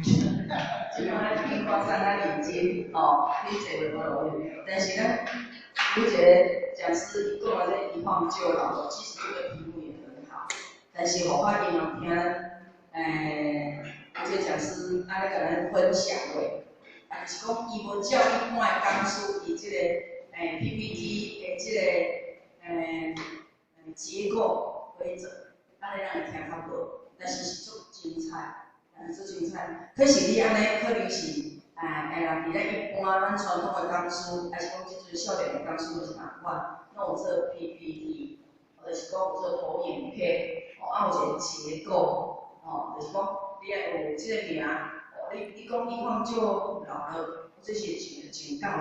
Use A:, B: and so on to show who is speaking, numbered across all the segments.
A: 這擺已經看啥較認真，吼，你坐袂無路用。但是呢，有一個講師伊講的這一晃就老了，其實這個題目也很好。但是予我因為聽，有這個講師按呢共咱分享過，啊，就是講伊無照一般的講師，伊這個PPT 的這個結構規則，按呢咱會聽較無，但是是足精彩，但是足精彩。可是你按呢可能是，人佇咧一般咱傳統的講師，還是講這陣少年的講師，就是仝款，攏有做 PPT，或者是講有做投影片，哦，啊有一個結構，哦，就是講你愛有這個名，哦，你講一晃就老了，這是一個警告語，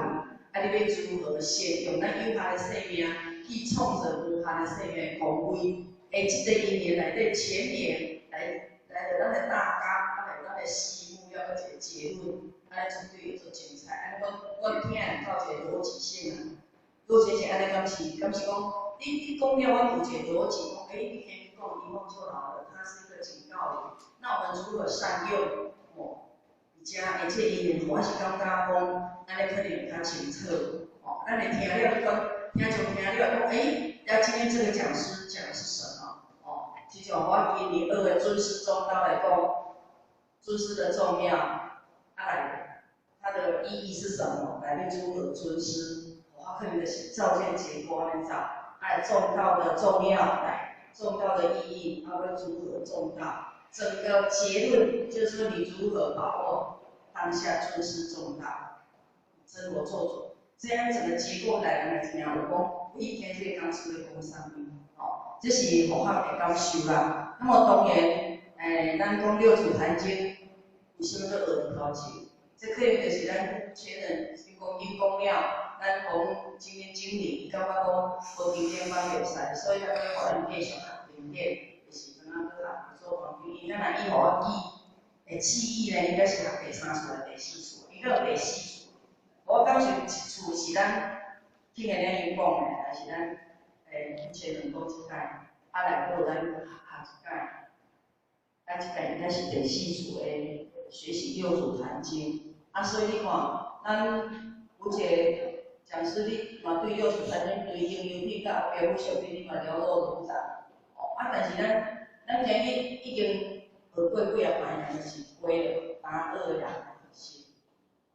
A: 啊，你欲如何善用咱有限的生命，去創造無限的生命的光輝？這個一年內底前言來著咱的大綱，啊來咱的序幕，抑閣一個結論，按呢絕對會足精彩。按呢我聽會到一個邏輯性啊，邏輯性按呢敢是敢是講，你講了，阮有一個邏輯，講，欸，你聽伊講一晃就老了，它是一個警告語。那我們如何善用？哦，而且而且因緣，我是感覺講，按呢可能會較清楚。哦，咱會聽了，你講聽就聽了，講，欸，那今天這個講師講的是什麼？哦，就像我今年學的尊師重道來講，尊師的重要，啊來，它的意義是什麼？來欲如何尊師，我可能就是照這個結構按呢走，啊來重道的重要，來重道的意義，啊欲如何重道，整個結論就是說你如何把握當下尊師重道，真我做主，這樣整個結構來人來聽有講，伊聽這個講師咧講啥物，哦，這是佛學的感受啦。那麼當然，咱講六祖壇經，為啥物閣學佇頭前？這可能就是咱前人講已經講了，咱講今天經理伊感覺講無經典版袂使，所以才閣予咱繼續學經典，就是敢若閣學做環境。因為咱若伊予我記，記憶呢應該是學第三次還是第四次？應該有第四次。我感受一次是咱聽下領伊講的，還是咱前人講一擺，啊來閣有咱學一擺，啊這擺應該是第四次的學習六祖壇經。啊，所以你看，咱有一個講師，你嘛對六祖壇經對應用去到後壁有小你嘛了如指掌。哦，啊，但是咱今日已經學過幾仔擺，人就是過了，當學的人是。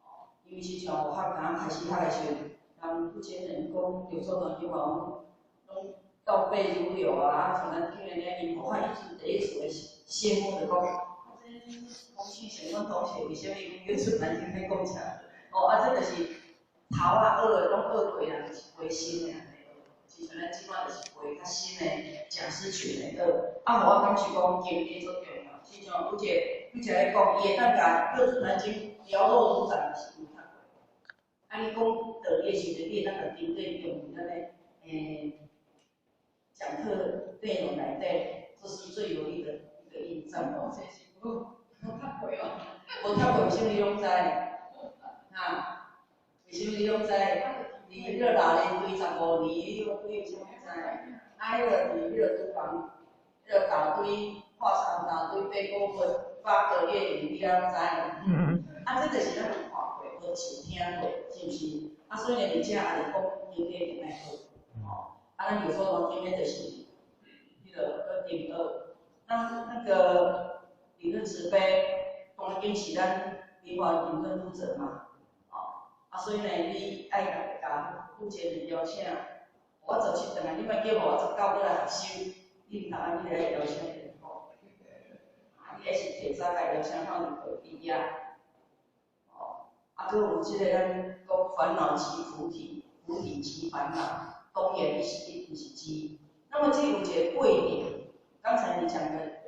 A: 哦，因為親像學剛開始學的時陣，人以前人講六祖壇經嘛，攏倒背如流啊，像咱聽的爾因，我以前第一次會羨慕就講，啊這洪慶賢阮同學為啥物講六祖壇經欲講遮？哦，啊這就是頭仔學的攏學過人，就是過新的人來學，親像咱這擺就是過較新的講師群來學。啊，予我感受講經典足重要，親像有一個咧講，伊會當共六祖壇經了如指掌，是有讀過。啊，你講道理的時陣，你會當共經典用佇咱的講課內容內底，這是最有力的一個印證。
B: 我這是無讀過哦。
A: 無讀過，為啥物你攏知？哈？為啥物你攏知？你熱老連堆15年，你為啥物知？啊，彼個佇彼個廚房，彼個大堆化三大堆八股8個月裡，你敢攏知？啊，這就是咱有看過，無是聽過，是毋是？啊，所以呢，佇遮也是講經典一定愛學，吼。啊，咱有所講經典就是彼個閣經學。那個理論慈悲，當然是咱蓮華理論負責嘛，哦，啊，所以呢，你愛共負責人邀請，我17轉來，你莫叫予我19閣來學修，你毋通按呢來邀請伊吼，啊，你還是提早共邀請放佇隔壁遐，哦，啊，閣有這個咱講煩惱即菩提，菩提即煩惱，當然伊是一，毋是之。那麼這有一個貴點，剛才你講的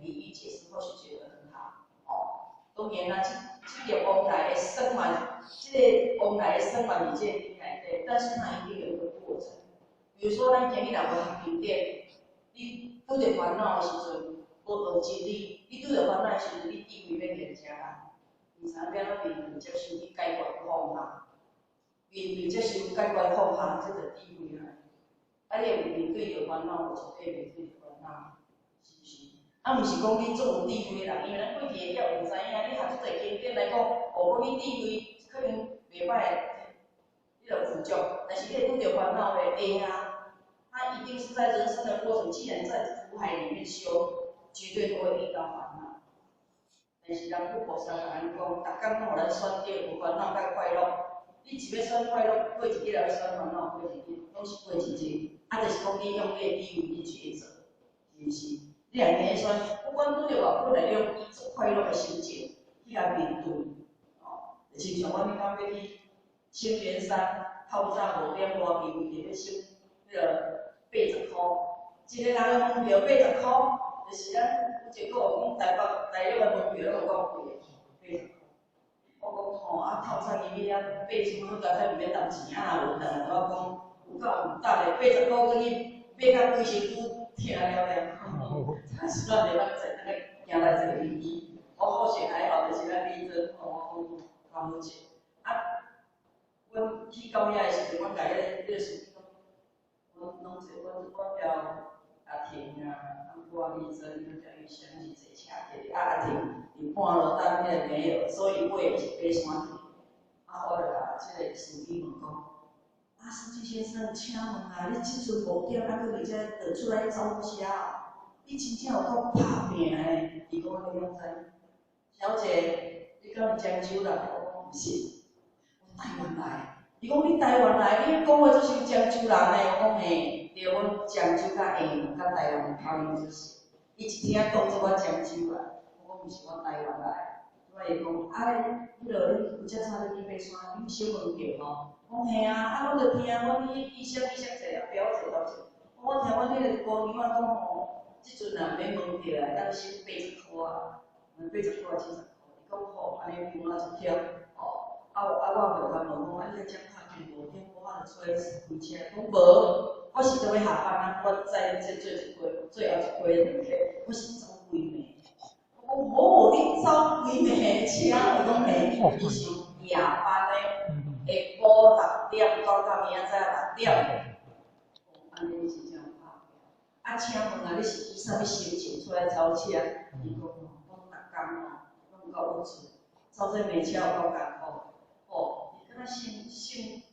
A: 比喻解釋，或許覺得很好，哦，當然啦，這個往來的生嘛，這個往來的生嘛，佇這個因內底，但是它一定有一個過程。比如說，咱今日若無學經典，你拄著煩惱的時陣，無學真理，你拄著煩惱的時陣，你智慧欲現遮啦，毋知影欲按怎面對接受去解決放下，面對接受解決放下，這就智慧啊。啊，你會面對著煩惱，無一塊面對著煩惱，是毋是？啊，毋是講你足有智慧的人，因為咱過去的業有知影，你學這濟你智慧可能袂歹，你著富足，但是你會拄著煩惱袂？會啊。他一定是在人生的過程，既然在苦海裡面修，絕對都會遇到煩惱。但是人佛菩薩共咱講，逐工攏予咱選擇有煩惱佮快樂。你一欲選快樂，過一日來欲選煩惱，過一日，攏是過一日。啊，就是講你用你的智慧去抉擇，是毋是？你若硬選，不管拄著偌困難，你攏以足快樂的心情去共面對。哦，就親像阮彼工欲去清源山，透早5點外去，為著欲收彼个80箍，一个人的門票80箍，就是咱有一個講台北大陸的門票攏有夠貴的，八十箍。我講吼，啊透早入去遐爬啥物好佳哉毋免投錢，啊若無，逐人我講有夠有值的，80箍轉去爬甲規身軀疼了了，才算會當坐那個行來坐去。我好險還好，就是咱李珍吼，我講較好者。啊，阮去到遐的時陣，阮共彼个司機講，阮攏坐，阮阮著阿婷啊，啊我李珍，阮著玉香是坐車去的，啊阿婷佇半路等彼个沒有，所以尾是爬山去。啊，我就共這个司機問講，啊司機先生，請問啊，你這陣5點啊，閣佇遮就出來走車哦？你真正有夠拍拚的？伊講你攏知。小姐，你敢是漳州人？我講毋是，我台灣來。伊講你台灣來，你講話做像漳州人呢？我講嘿，對，阮漳州較會佮台灣口音就是。伊一聽當做我漳州人，我講毋是，我台灣來。我伊講啊，彼落你有遮早你去爬山，你收門票吼？我講嘿啊，啊，我就聽阮彼醫生醫生坐後壁，我坐頭前。我聽阮彼個姑娘仔講吼，這陣若免門票會當收80箍啊，80箍抑70箍。伊講吼，按呢比我一徛，吼，啊啊我就共問講，啊你遮拍拼5點無法度出來開車？講無，我是佇欲下班啊，我載這做一批，最後一批旅客，我是走規暝。我講哦，你走規暝車？伊講嘿，伊是夜班的，下晡6點到到明仔載6點。按呢你真正有拍拼。啊，請問啊，你是以啥物心情出來走車？伊講吼，講逐工吼，攏有夠鬱卒，走這馬車有夠艱苦。吼，伊敢若姓姓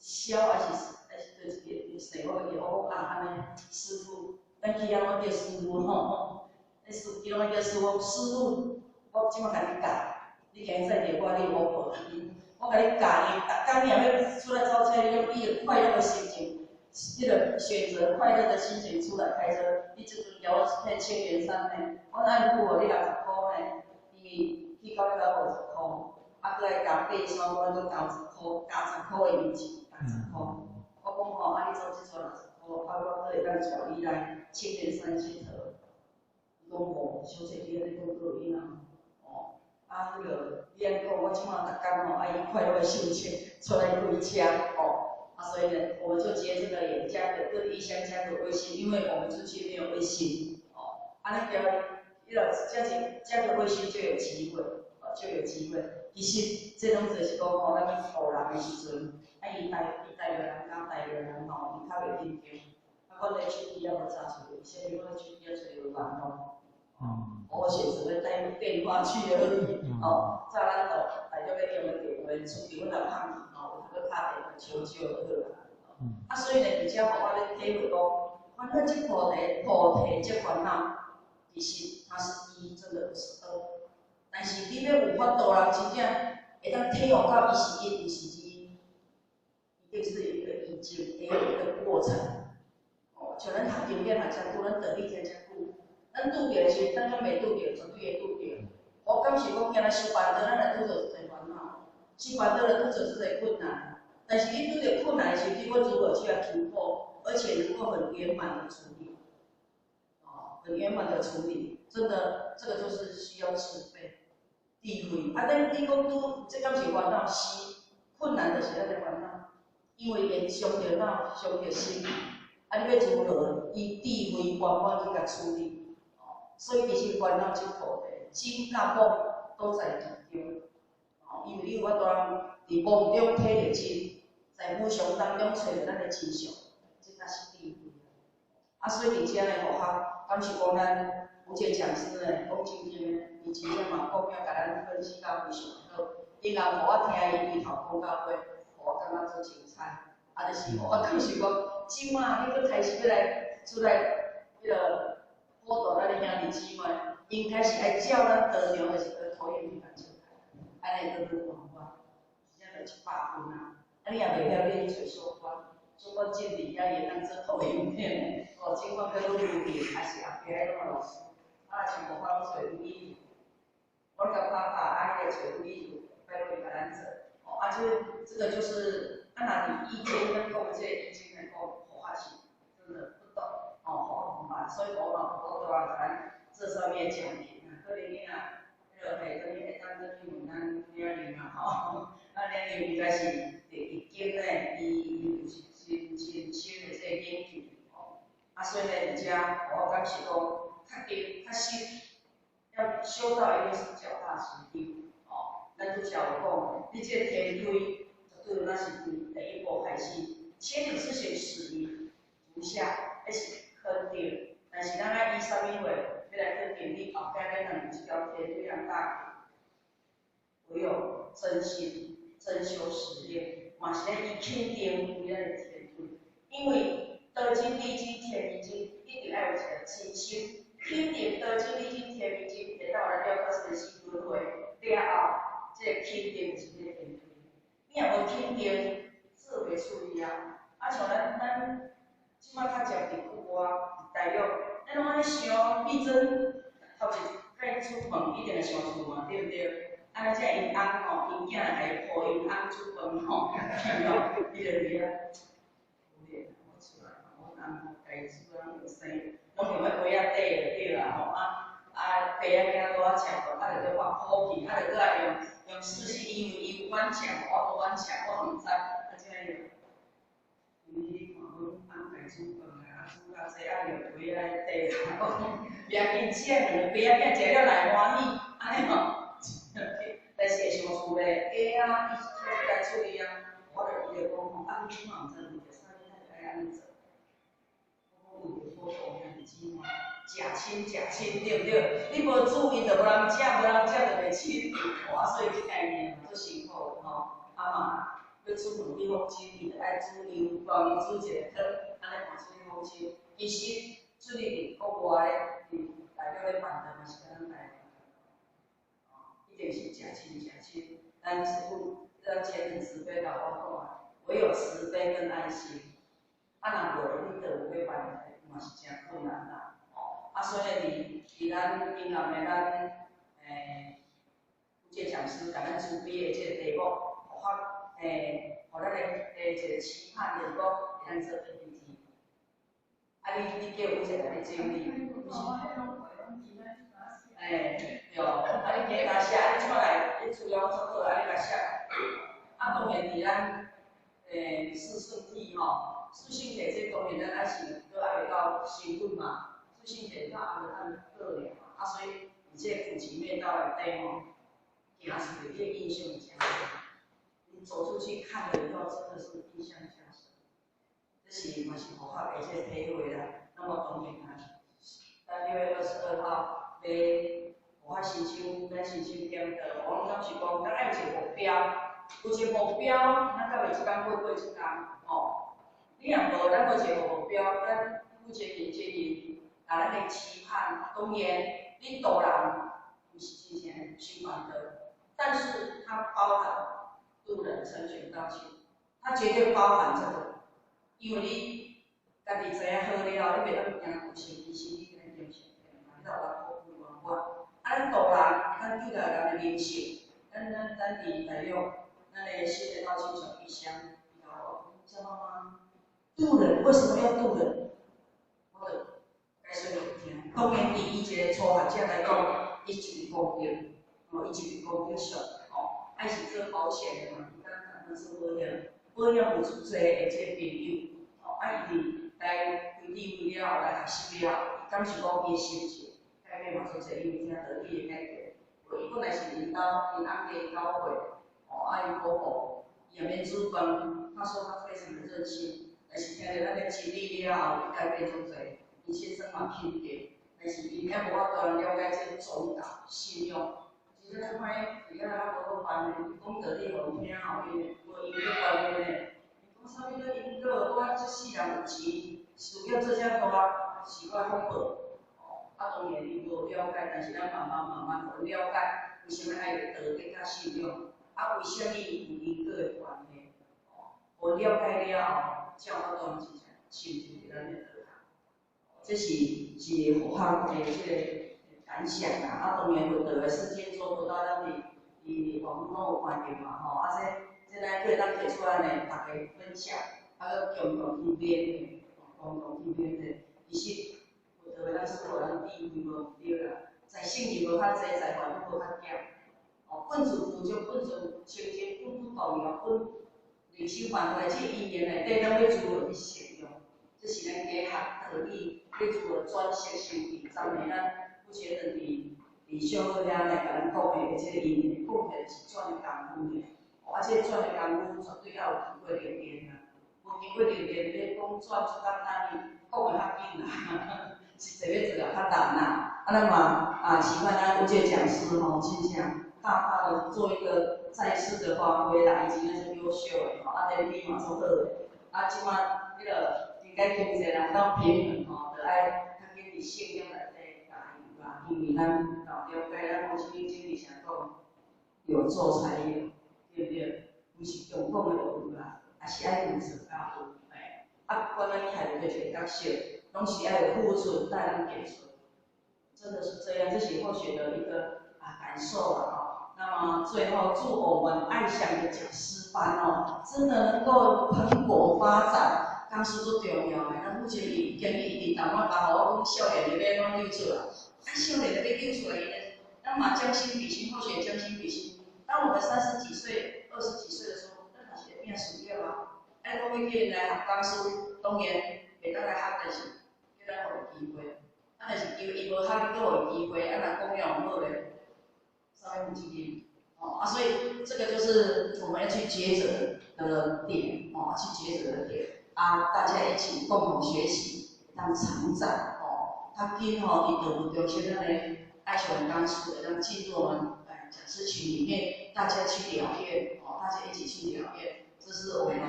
A: 蕭還是佗一個姓我袂記，我講啊按呢，師傅，咱去遐攏叫師傅吼，彼司機攏叫師傅，師傅，我這擺共你教，你今日載著我，你有福報。我共你教伊，逐工你若欲出來走車，你攏以快樂的心情，彼個選擇快樂的心情出來開車。你這陣叫我去清源山呢，我按付予你60箍呢，因為去到遐50箍，啊，閣愛加爬山，我閣加十箍，加十箍的油錢，加十箍。我講吼，啊你走這陣60箍，啊我閣會當帶你來清源山𨑨迌。伊講無，小姐你按呢講閣有影哦。啊，彼個你按講，我這擺逐工吼，愛以快樂的心情出來開車哦。啊，所以呢，我們就接這個也加個跟異鄉加個微信，因為我們出去沒有微信，哦，啊，你加，彼個加一加個微信就有機會，哦，就有機會。其實這攏就是講吼，咱去渡人的時陣，啊，伊台灣人佮台灣人吼，伊較袂緊張。啊，阮的手機猶無查出來，啥物阮的手機猶揣無網路。我選擇欲帶電話去而已，哦，早咱就大約欲用的電話，出去阮若放去吼，有通閣敲電話求救就好啊。啊，所以呢，佇遮予我咧體會講，煩惱即菩提，菩提即煩惱，其實它是一，真的不是二。但是你欲有法度人真正會當體悟到伊是一，毋是二，一定是一個已經，會有一個過程。哦，像咱學經典學遮久，咱道理聽遮久，咱拄著的時陣，咱敢袂拄著，絕對會拄著。我敢是講，今仔修辦道，咱會拄著一濟煩惱，修辦道就拄著一濟困難。但是你拄著困難的時陣，你欲如何去來突破，而且能夠很圓滿的處理，哦，很圓滿的處理，真的，這個就是需要智慧、智慧。啊，咱你講拄，這敢是煩惱？是，困難就是咱的煩惱，因為會傷著腦、傷著心。啊，你欲如何以智慧圓滿去共處理？哦，所以其實煩惱即菩提，真佮妄都在其中。哦，因為你有法度通佇妄中體著真，在無常當中揣著咱的真相，這才是智慧。啊，所以佇遮呢，佛學敢是講咱有一個講師呢，講正經的，伊真正嘛講了，共咱分析甲非常好。伊若予我聽伊對頭講到尾，予我感覺足精彩。啊，就是我感受講，這馬你閣開始欲來出來，彼个輔導咱的兄弟姊妹，應該是愛照咱道場的時陣投影片來出來，按呢閣愈辦法，真正就100分啊！啊，你也袂曉，你去揣小關，小關進佇遐會當做投影片，哦，這款閣愈流利，還是後壁彼種老師，啊，像無法攏揣有意，我咧共拍拍，啊，彼个揣有意，拜託伊共咱做，哦，啊，這個就是，啊，若佇易經咱講這個易經來講，佛法是真的不懂，哦，我毋捌，所以我嘛無法度共咱這上面講評啊，可能你若，彼个會轉去會當轉去問咱領領啊，吼，咱領領應該是佇易經咧，伊有是真真深的這個研究，吼，啊，所以咧，佇遮我感受講，確定確實要修道一定是腳踏實地，哦，咱拄才有講，你這個天梯絕對咱是從第一步開始，千里之行始於足下，彼是肯定，但是咱愛以啥物話，欲來肯定你後壁咱人有這條天梯通搭，唯有真心真修實練，嘛是咧以肯定為咱的天梯，因為道真、理真、天命真，一定愛有一個真心，肯定道真、理真、天命真，會當來了解生死輪迴了後，這個肯定就是這個天梯。你若無肯定，做袂出去啊！啊，像咱這擺較捷佇國外，佇大陸，咱攏按呢想，彼陣頭一擺煮飯一定會想厝嘛，對毋對？啊，咱這𪜶翁吼，𪜶囝來共伊抱𪜶翁煮飯吼，伊就佇遐，可憐，我出來，阮翁吼家己煮啊，攏有生，攏用彼杯仔底就對啦吼，啊啊，爸仔囝拄仔食飯，啊，就閣發火氣，啊，就閣愛用四是因為伊有碗食，我無碗食，我毋知，啊，這樣，你看阮翁家煮飯啊，煮到這啊用杯仔底啦，我講袂要緊，這兩个爸仔囝食了來歡喜，按呢吼。但是會想厝咧，會啊，伊出來處理啊，我就伊就講吼，啊，你嘛毋知為著啥你才愛按呢做？我講為著普度兄弟姊妹，食親食親對毋對？你無煮，𪜶就無人食，無人食就袂親，哇，所以這概念嘛足辛苦的吼。啊嘛，欲出門去福州，伊就愛煮油，幫伊煮一個湯，按呢嘛出去福州。其實出去佇國外咧，佇大陸咧辦的嘛是共咱台灣。一定是食親食親，咱師父咱前人慈悲老我講啊，唯有慈悲跟愛心，啊若無你就有欲辦嘛是誠困難啦，吼，啊所以佇咱英南的咱這講師共咱慈悲的這個題目，予較予咱的一個期盼，就是講會當做 PPT。啊你叫有一個來咧整理，欸，對，啊你加共寫，啊你這擺來，你資料做好，啊你共寫。啊當然佇咱四聖諦吼，四聖諦這當然咱還是閣還袂到成佛嘛，四聖諦較阿羅漢過爾嘛，啊所以佇這個苦集滅道內底吼，行出去這個印象誠深。你走出去看了以後，真的是印象加深。這是嘛是佛法的這個體會啦。那麼當然啊，咱6月22號欲佛法申請，咱申請點道，我攏總是講，咱愛有一個目標，有一個目標，咱才袂一工過過一工，吼。你若無，咱無一個目標，咱愈接近接近，共咱的期盼，當然，你渡人毋是真正修辦道，但是它包含渡人成全道親，它絕對包含這個，因為你家己知影好了後，你袂當驚有生其心，你安呢精神嘛，你才有法度圓滿。啊，咱渡人，咱對待人的靈性，咱佇大陸，咱的新的道親像異鄉，伊甲我講，張媽媽，渡人為什麼要渡人？我就解說予伊聽。當然，佇伊一個初學者來講，伊一份功德，哦，伊一份功德上，哦，啊伊是做保險的嘛，伊講當做保險，保險有足濟的這個朋友，哦，啊伊佇來歸智會了後來學習了後，伊感受講伊的心情改變嘛足濟，因為聽道理的改變。伊本來是𪜶兜𪜶翁家9歲，哦，啊伊婆婆伊也免煮飯，他說他非常的任性，但是聽著咱的真理了後，伊改變足濟，伊先生嘛肯定，但是𪜶猶無法度了解這個宗教信仰，這真正歹，而家较无好办的，讲道理予𪜶听吼，因为无因果观念的。讲啥物叫因果？我这世人有钱，事业做遮大，是我福报。哦，啊，当然伊无了解，但是咱慢慢慢慢予𪜶了解，为啥物爱有道德佮信仰？啊，为啥物有因果的关系？哦，予𪜶了解了后，才有法度真正深入伫咱的道学。这是一个学校的这个感想啦。啊，当然佛道的世间做不到，咱伫网路拢有看著嘛吼。啊，这咱可以当提出来呢，大家分享，啊，阁共同去面对，共同去面对。其实佛道的咱师父咱智慧无毋对啦，在圣人无较济，在烦恼无较减。哦，本自具足，本自清净，本不动摇，本人生办法，这因缘内底，咱欲如何去善用？这是咱家学道理，欲如何转识成智？昨暝咱不觉得伫小学遐来共咱讲的这个因缘，讲起来是转的功夫的。哦，啊，这个转的功夫绝对要有经过历练啊！无经过历练，你讲转足简单，讲的较紧啦，实际欲做了较难啦。啊，咱嘛啊，期盼咱有这个讲师吼，真正大大的做一个再次的发挥啦，伊真正是优秀的吼，啊，能力嘛足好的。啊，这马彼个应该经济人当平衡吼，就爱较紧伫信仰内底加油啦，因为咱了解咱母亲经历常讲，有做才有，对不对？毋是用讲的就有啦，也是爱有做才有。嘿，啊，不管咱徛入佗一个角色，拢是爱有付出，才会当给出。真的是这样，这是后学的一个感受啦吼。那么最后祝我们爱想的讲师班哦，真的能够蓬勃发展。讲师足重要的，咱目前伊建议伊伫台湾大学，我讲少年的欲按怎救出来？啊，少年的欲救出来，伊咱嘛将心比心，后学将心比心。当我们30几岁、20几岁的时候，咱嘛是会拼事业啊。爱讲欲叫𪜶来学讲师，当然袂当来学，但是叫咱予伊机会。啊，但是伊无学，你阁予伊机会，啊，若讲了毋好咧，啥物负责任？哦，啊，所以这个就是我们要去抉择的点，哦，去抉择的点。啊，大家一起共同学习，当成长哦。较紧吼，伫道务中心咱的爱上讲师，会当进入我们讲师群里面，大家去聊天哦，大家一起去聊天，这是我们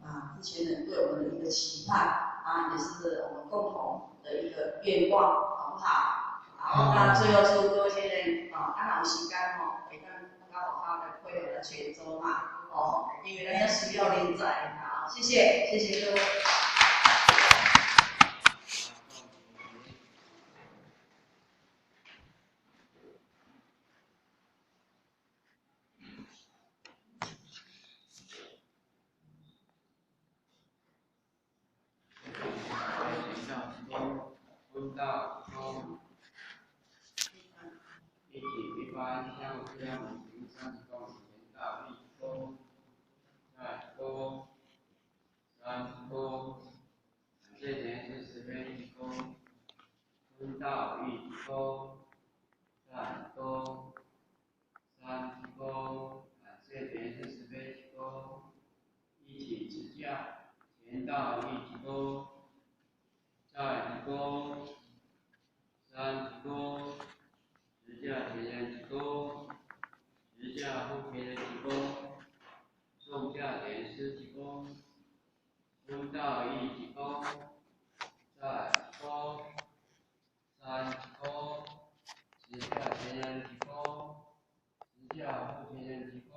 A: 啊目前人对我们的一个期盼啊，也是我们共同的一个愿望，好不好？好，那最后祝各位先生啊，啊若有时间吼，会当到学校来配合来泉州嘛，哦，因为咱遐需要人才。好，谢谢，谢谢各位。
C: 一躬，十架前人一躬，十架复前人一躬，